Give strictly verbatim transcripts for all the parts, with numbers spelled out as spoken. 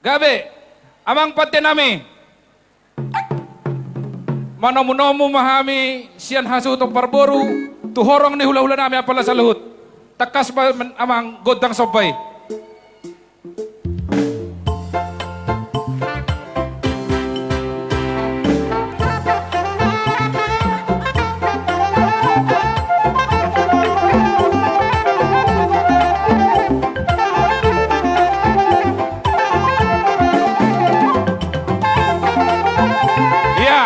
Gabe, amang pande nami. Manomu-nomu ma hami sian hasuhuton parboru tu horong ni hula-hula nami apala saluhut. Tangkas ma amang gondang somba i. Ia.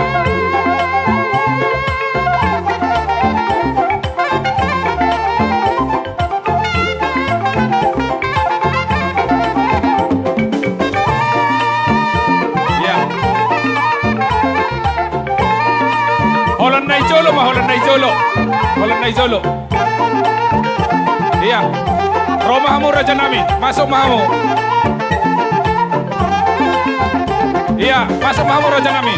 Ia. Holan na i jolo ma, holan na i jolo. Holan na i jolo. Ia. Ro ma hamu raja nami, masuk ma hamu. Ia, masuk ma hamu raja nami.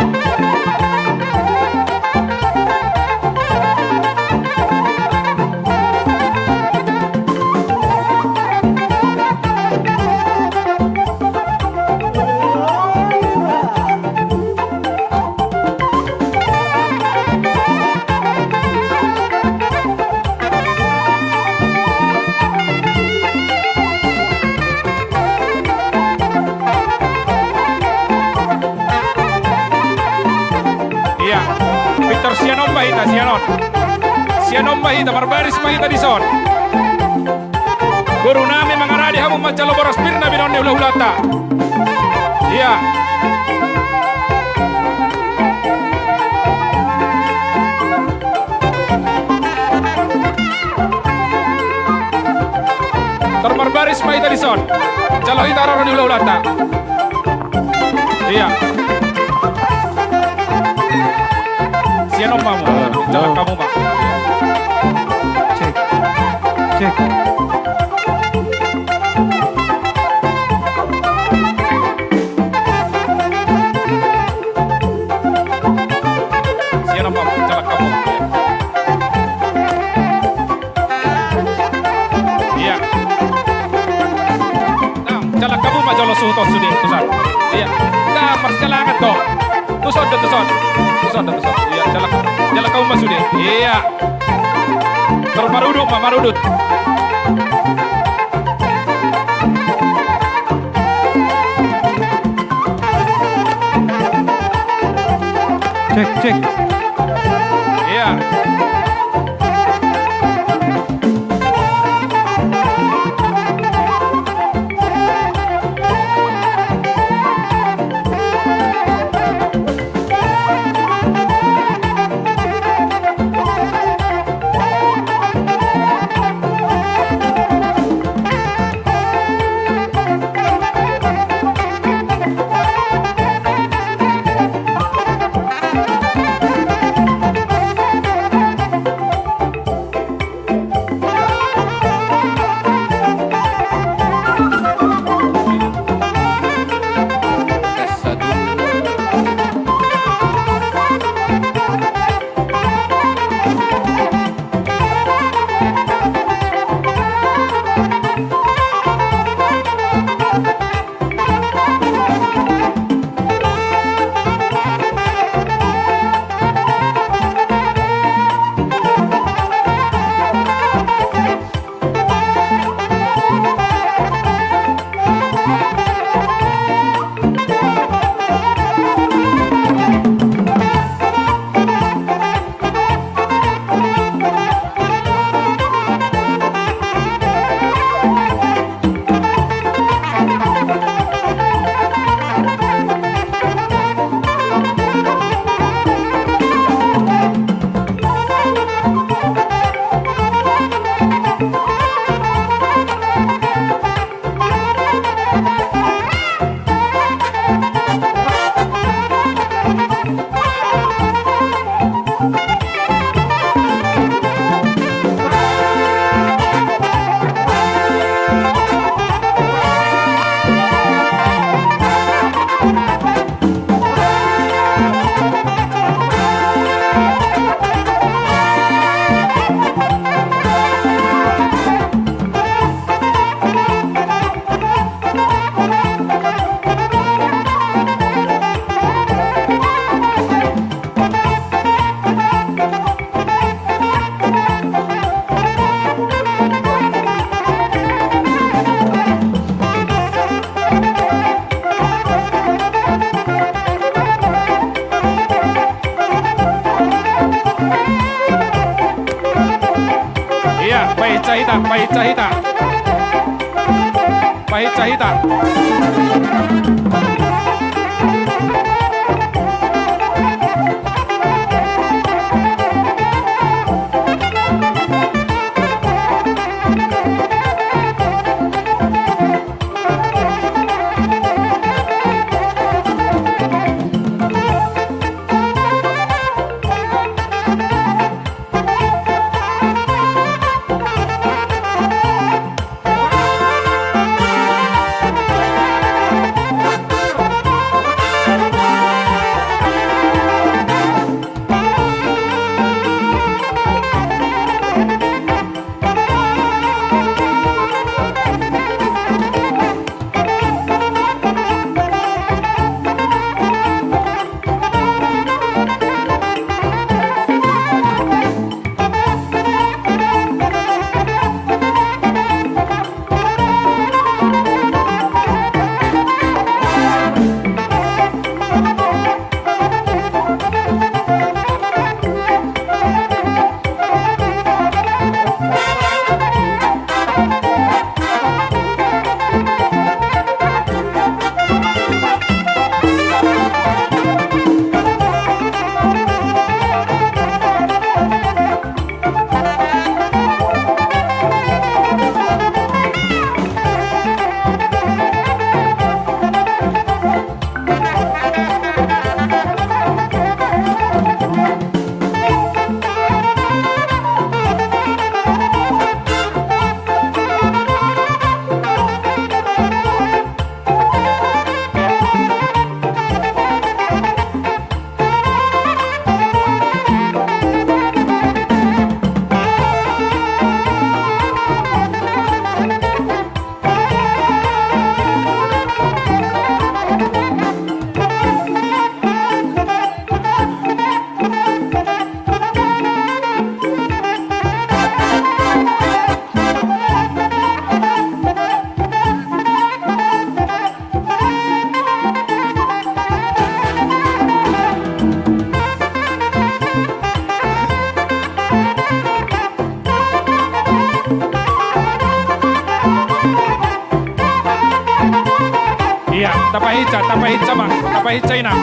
Ia, pintor sian on ma hita, sian on. Sian on ma hita, marbaris ma hita dison. Boru nami, mangarade hamu manjalo boras pir na binoan ni hula-hulanta. Ia. Tor marbaris ma hita dison. Jalo hita haroro ni hula-hulanta. Ia. Sian on ma hamu. Halo. Jalan hamu ma. Cek. Cek. Sian on ma hamu. Jalan hamu. Ia. Nah, jalan hamu ma jolo suhut on sude, tusan. Ia. Nah, marsijalangan do. Tuson do, tuson. Tuson do, tuson. Ia, jalan, jalan hamu ma sude. Ia. Tor marudut ma, marudut. Cek, cek. Ia. Pahinsa hita. Pahinsa hita. Ia, tapahinsa, tapahinsa ma, tapahinsa inang.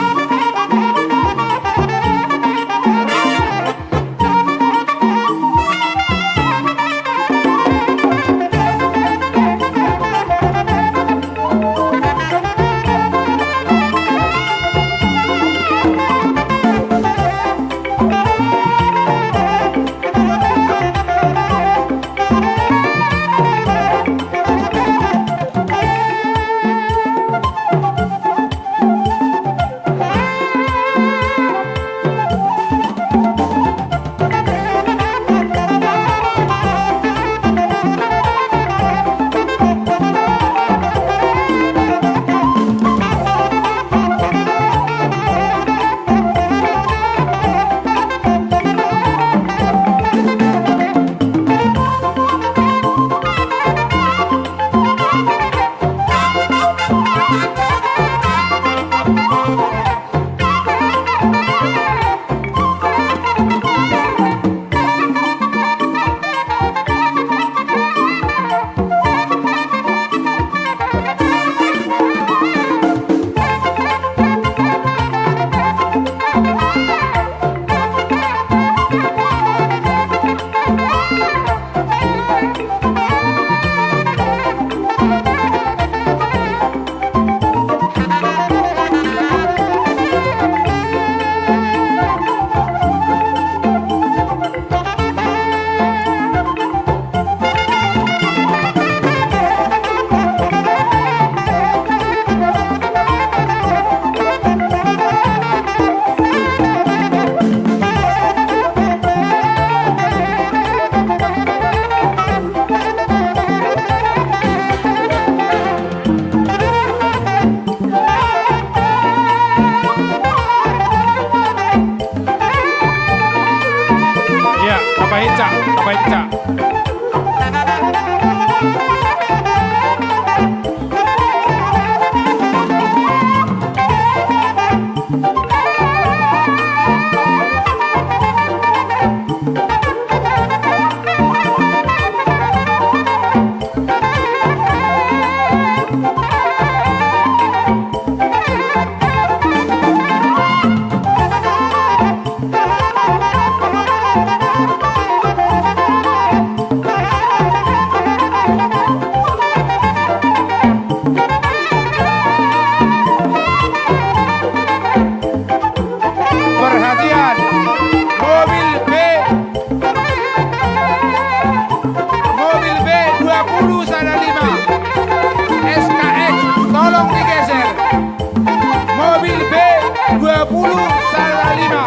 Satu, salah lima.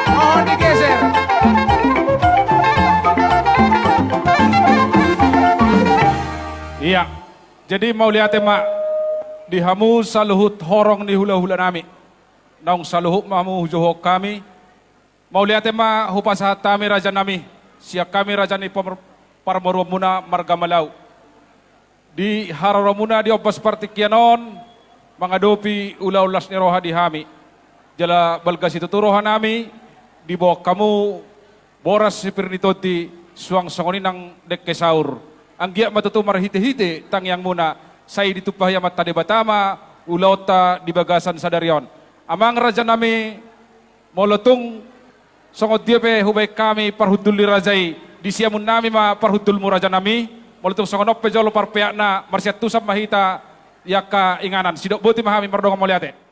Mohon digeser. Iya. Jadi mauliate ma di hamu saluhut horong ni hulahula nami. Naung saluhut ma hamu hujouhon hami. Mauliate ma hupasahat hami rajanami, sian hami raja ni pamor-, parboruonmuna marga Malau. Di haroramuna di ombas partingkian on, mangadopi ulaon las ni roha di hami. Jala balga situtu rohanami, diboan hamu boras si pir ni tondi, suang songon i nang dengke saur. Anggiat ma tutu marhitehite tangiangmuna, sai ditumpahi Amanta Debata ma ulaonta di bagasan sadari on. Amang rajanami, molo tung songon dia pe hubaen hami parhundul ni raja i, di siamun nami ma parhundulmu rajanami. Molo tung songon on pe jolo parpeakna, marsiantusan ma hita di angka inganan. Sidok boti ma hami mardongan mauliate.